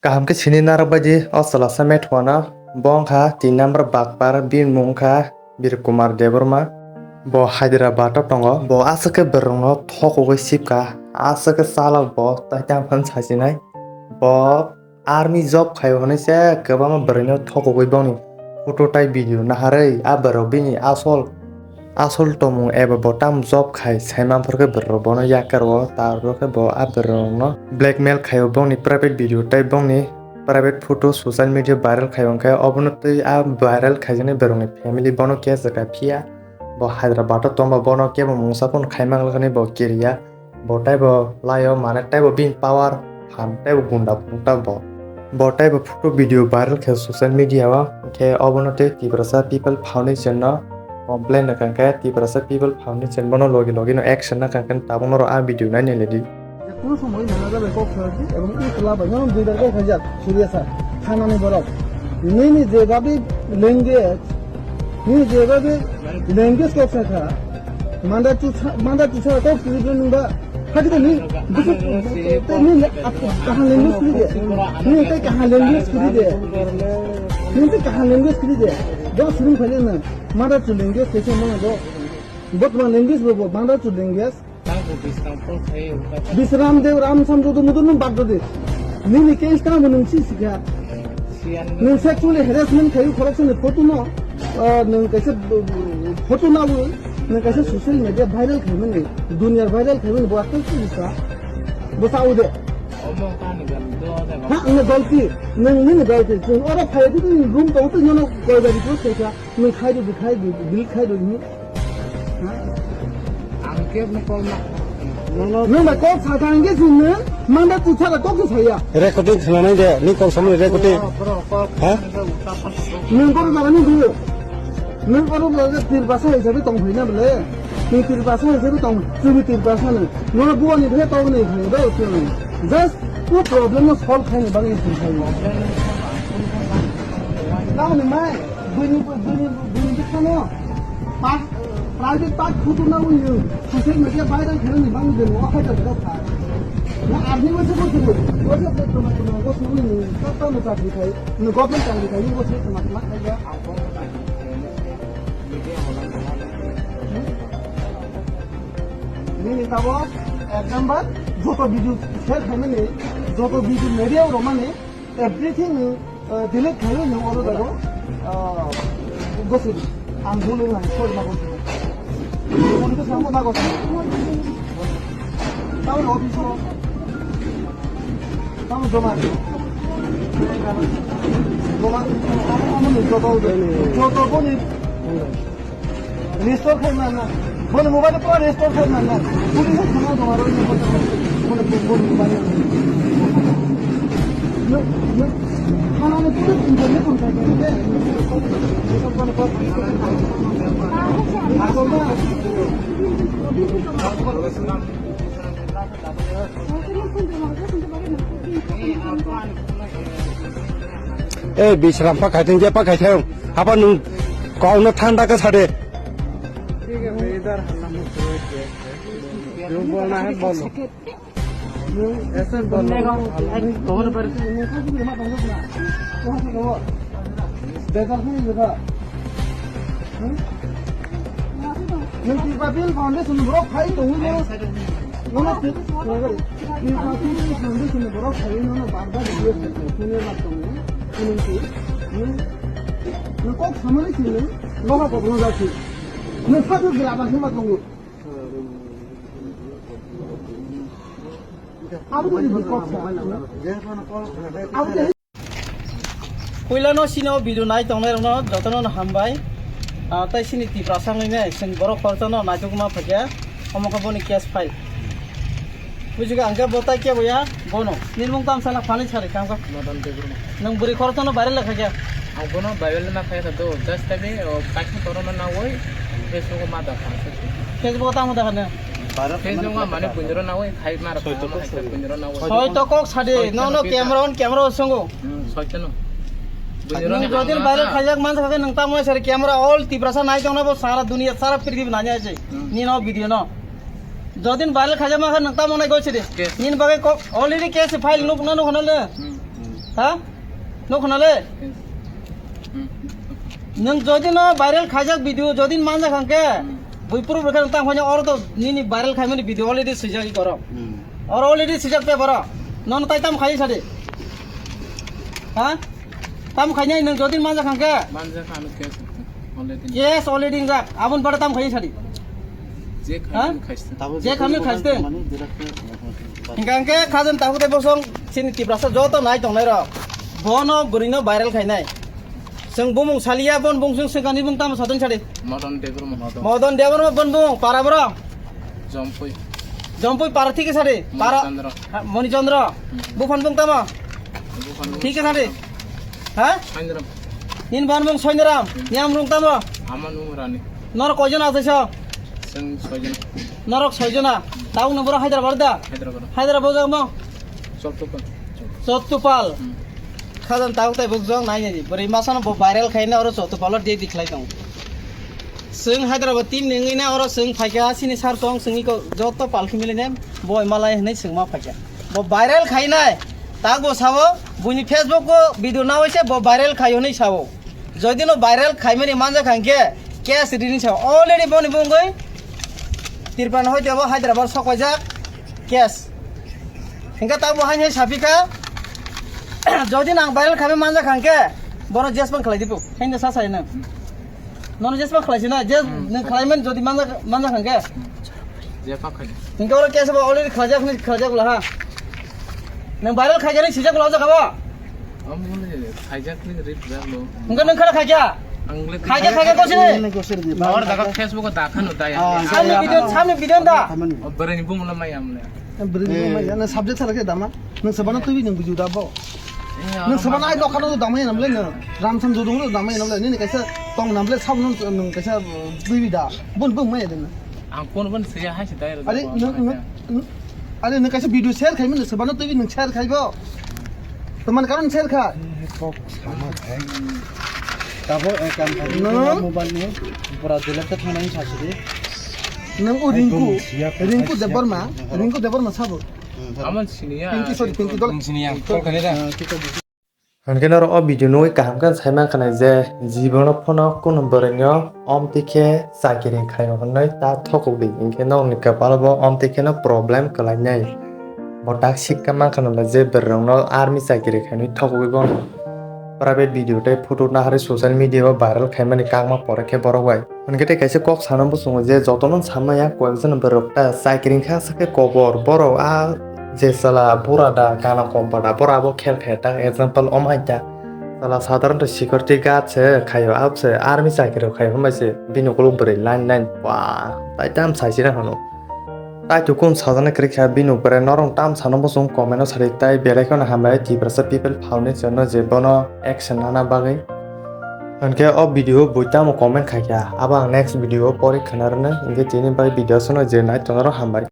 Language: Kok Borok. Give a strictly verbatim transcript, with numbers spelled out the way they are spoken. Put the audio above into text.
Kaham khe sini narwk bai di o chwla sa Methua no. Bo wng kha tin number bakpar, bini mung wng kha Bir Kumar Debbarma. Bo Hyderabad o tongo. Bo aswk khe bwrwng no thokugwi sip kha. Aswk khe chalok bo, tai tamo phano sasinai. Bo army job khai hwnwi se kwbangma bwrwino thokugwi bongni photo tai video naharwi a bwrwk bini asol, asol tongmung eba bo tamo job khai sai manphor khe bwrwk bono yakar o, tarbo khe bo a bwrwkno blackmail khaio bongni private video tai bongni private photo social media viral khai hwnkhe obono twi a viral khaijaknai bwrwkni family bono case rwkha phiya. Bo Hyderabad o tongba bono kebo mungsa phone khai manglakani bo kiriya. Bo taibo laio mane taibo bini power phan taibo gunda phunukta bo. Bo taibo photo video viral khe social media o, khe obono tei Tiprasa People Foundation no complain rwkha khe Tiprasa People Foundation bono logi logi no action nakha khe tabuk norok a video nainai di. যে কোনো সময় manager record করেছি এবং এই খোলা পাই, যেমন দুইবার কল খাই যাক, সুরিয়া স্যার, থানানি বরফ। Nini jebabi language, nini jebabi language kok sakha, manda tu, manda tu sa kok sini nungba, hadi ni, buku, ni, kahan language kiri de, ni, kahan language kiri de, ni, kahan language kiri de, do sini phale na, manda tu language kese mana do, bot ma language bo, manda tu language. Bisram Dev Ram Sam joto mudu nung bad de. Nini case tamo nung si sikha. Nung sexually harassment khayu khorok sini photo no, ah, nung kaisa, photo na bo, nung kaisa social media viral khaimani, dunia viral khaimani, bo akta si sa. Bo sa ude. Ha, nung galti, nung nini galti. Nung oro phai di room to to nyono koi gari ko sikha. Nung khai di khai di, bil khai di ni. Ang kebo no call ma. Nung ba kok sa thang ge sini, manda tu sa kok sa ya. Recording khna nai de, ni kok samani recording. Bro, bro, call. Ha? Nung kok ba ni du. Nung kok ba tir basa hisabe tong phai na bole. Ni tir basa hisabe tong, tu tir basa na. Nung bu ni phe tong ni phe do tu. Just tu problem no solve khai ni bang ni phai. Nang ni mai, bu ni bu ni bu ni khano. Private part photo na wngyo, social media viral khairokni bagwi de no khaida bwrok kha. Na army wngse bo thwgo, wngse bo thwgo, thwgo, wngse bo thwgo, tamo chakri khai, no government chakri khai, wngse thwma thwma khaiya. Nini tabo ek number, joto video share khaimani, joto video media romani, everything, uh, delete khaimani oro dago, uh, gosiri. Ang bulu nai, sorry, ma gosiri. Bulu to samo ma gosiri. Tamo office o. Tamo joma. Joma. Amo ni joto, joto boni. Restore khai man na. Boni mobile pura restore khai man na. Police thana dong aro ni boni, boni mobile. No, no. Thana ni police internet kon khai de. Ako ma. Ei, Bisram pa khaithang je pa khaithang. Apa nung kok no thanda khe sade. Nung bolna hai bolo. Nung aise bolo. Nung Tiprasa People Foundation borok phai tongwi no. Nono Tiprasa People Foundation borok phai nono bar bar video sini ma tongo. Nung ki, nung, nung kok samani sini, noha kok no jasi. Nung sadu gila ba hima tongo. Abo to ni kok sa. Abo to Puilano sini o video nai tongnai rokno jotono no hambai. Ah, tai sini Tiprasa wngwi nai, chwng borok khoroksa no naitukma phaikha, omo khe boni case file. Bujigo ang khe bo tai kebo ya, bono. Nini mung tamo sala phani sari khamkha. Madan Debbarma. Nwng bwrwi khoroksa no viral le khaikha. Ang bono viral ma khaikha do, just tabi, o, kaisa korona nawi, Facebook o ma da kha. Facebook o tamo da kha ne? Facebook o mane bundro nawi, khai mar kha, khai bundro nawi. Soi to kok sadi, no, no, camera on, camera on songo. Hmm, soiteno. Nwng jodin viral khaijak mansa khe nwng tamo sari camera all Tiprasa nai tongna bo sara dunia sara prithibi nai nai se. Hmm. Nini o video no. Jodin viral khaijak mansa nwng tamo nai goi sidi. Yes. Nini bagwi kok already case file nuk na nuk na le. Hmm. Ha? Nukho na le? Nwng jodi no viral khaijak video jodi manjak hangke, bui proof rwkha nwng tang phaina oro to nini viral khaimani video already swijak i koro. Oro already swijak paper o. Nono tai tam khai sadi? Ha? Tam khainai nwng jodi manjak hangke? Manjak ano case already. Yes, already wngjak. Abon pada tam khai sadi? Je Ha? khaimani khaiste. Je khaimani khaiste. Hingka hingke khajan tahu te bosong sini Tiprasa joto nai tongnai rok. Bono bwrwi no viral khainai. Chwng bumung saliya bon bung chwng swkani bung tamo satung sadi. Modon Debbarma. Modon Debbarma bon bung para boro. Jompui. Jompui para thik sadi. Para Manichandra. Ha, Manichandra. Buphan bung tamo. Buphan bung Thik sadi. Ha? Soinram. Nin bon bung Soinram. Niam rung tamo. Aman Umrani. Norok koijon asai so? Chwng soijon. Norok soijona. Taung no boro Hyderabad da? Hyderabad. Hyderabad jagmo? Chottupal. Chottupal. Khajan tauk tai buk jong nai nai. Bwrwi masa no bo viral khai na oro Chottupal o de di khlai tong. Chwng Hyderabad team ni wngwi na oro chwng phaikha sini sar tong chwngwi ko joto palki mili ne boi malai hwnwi chwng ma phaikha. Bo viral khai nai. Tak bo sao buini Facebook o video nawi se bo viral khai hwnwi sao. Jodi no viral khaimani manjak hangke case rini sa already boni bungwi Tirpan hoi debo Hyderabad sok paijak case. Hingke tabo haini sapika jodi nang viral khaimani manjak hangke bono jespan khlai dipu. Hingke sa sai nang. Nono jespan khlai sina je nang khlaiman jodi manjak manjak hangke. Jepa khai. Hingke oro case bo already khlajak ni khlajak la ha. Nang viral khaijak ni sijak la jaka bo. Amoni khaijak ni rip jak lo. Hingke nang khara khaija. Angle Khaija, khaija, kosini. Nor daga Facebook o dakha no daya. Ah, Samni ya, video, ya. Samni video da. Bereni bung lo mai amle. Bereni bung mai, na subject sara ke dama. Nang sabana tu bi nang buju da bo. Nang sabana ai dokha no dama ya namle na. Ramsan jodung no dama ya namle. Ni kaisa tong namle sab nang kaisa tu bi da. Bun bung mai den. Ang kon bun siya hai si dai. Are nang, nang, are nang kaisa video share khai mene sabana tu bi nang share khai bo. Teman karon share kha. Kok sama khai. Tabo ekam khai. No. Mobile ni pura delete thangna ni sasidi. Nang o Rinku, Rinku Debbarma, Rinku Debbarma sabo. Aman siniya. Pinky, sorry, Pinky dol. Siniya. Kok khai da. Hingke norok o video nugwi kaham khe sai mankha je jibono phano kunu bwrwino omtwi khe chakiri khaio hwnwi ta thokokdi, hingke norokni kwpalo bo omtwi kheno problem kwlainai. Bo tak sikka mankha je bwrwirokno army chakiri khainwi thokogwi bono private video tei photo naharwi social media o viral khaimani kangma pore khe borok bai. Hwnkhe tei kaisa kok sana muchungo je jotono samaya koyekjon borok ta chakring kha sakhe kobor borok a je chwla bura da gana kompa da borok abo khel khe ta example omo hai ta chwla sadharanto security guard se khaio abo se army chakri rok khaio hwnbai se bini ukuluk bwrwi line line ba tai tam sai sina hwno. Tai tukun sajana kwrwi kha bini upore norok tam sano muchung comment o sadi tai belai kheno hambai Tiprasa People Foundation no je bono action nana bagwi. Hwnkhe o video bo tamo comment khai kha, abo ang next video o pori khna rwna, hwnkhe tini bai video aswkno je nai tongnai rok hambai.